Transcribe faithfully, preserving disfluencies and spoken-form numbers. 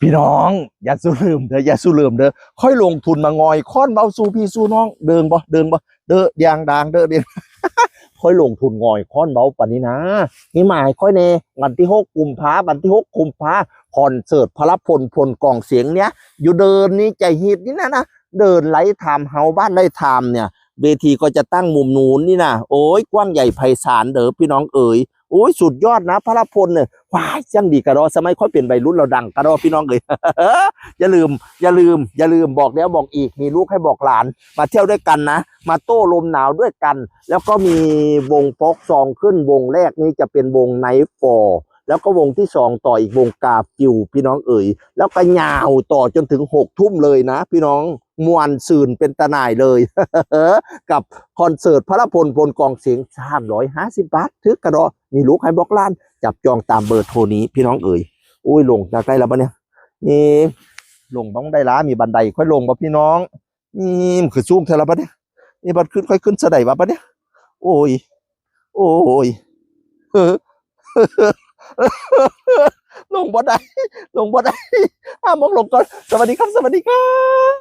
พี่น้อง อย่าสู้ลืมเด้อ อย่าสู้ลืมเด้อ ค่อยลงทุนมางอยค้อนเบาสู่พี่สู่น้อง เดิงบ่ เดิงบ่ เด้อเดียงดางเด้อเดียง ค่อยลงทุนงอยค้อนเบาปานนี้นะ นี่หมายค่อยแน่ วันที่หกกุมภา วันที่หกกุมภา คอนเสิร์ตพระพล พลกล่องเสียงเนี่ย อยู่เดินนี่ใจฮิตนี่นะนะ เดินไล่ถามเฮาบ้านไล่ถามเนี่ย เวทีก็จะตั้งมุมนู้นนี่นะ โอ้ย กว้างใหญ่ไพศาลเด้อพี่น้องเอ๋ย โอ้ย สุดยอดนะ พระพลเนี่ย ว้าย จังดีกะดอ สมัยค่อยเป็นวัยรุ่นเราดังกะดอพี่น้องเอ๋ย อย่าลืม อย่าลืม อย่าลืม บอกแล้วบอกอีก มีลูกให้บอกหลาน มาเที่ยวด้วยกันนะ มาโต้ลมหนาวด้วยกัน แล้วก็มีวงโฟล์คซองขึ้น วงแรกนี้จะเป็นวงไนท์ฟอร์ แล้วก็วงที่สองต่ออีกวงกาฟิวพี่น้องเอ๋ย แล้วก็ยาวต่อจนถึงหกทุ่มเลยนะพี่น้อง ม่วนซื่นเป็นตาหน่ายเลย กับคอนเสิร์ตพระพล พลกล่องเสียง สามร้อยห้าสิบ บาท ถือกะดอ มีลูกให้บอกหลาน จับจองตามเบอร์โทรนี้พี่น้องเอ๋ย โอ้ย ลงจะใกล้แล้วปะเนี่ย นี่ ลงบ้างได้ละ มีบันไดค่อยลงบ่พี่น้อง นี่มันคือสูงเท่าไรปะเนี่ย นี่บัดขึ้นค่อยขึ้นสะไดวะปะเนี่ย โอ้ย โอ้ย เออ ลงบ่ได้ ลงบ่ได้ อ่ะ มองลงก่อน สวัสดีครับ สวัสดีครับ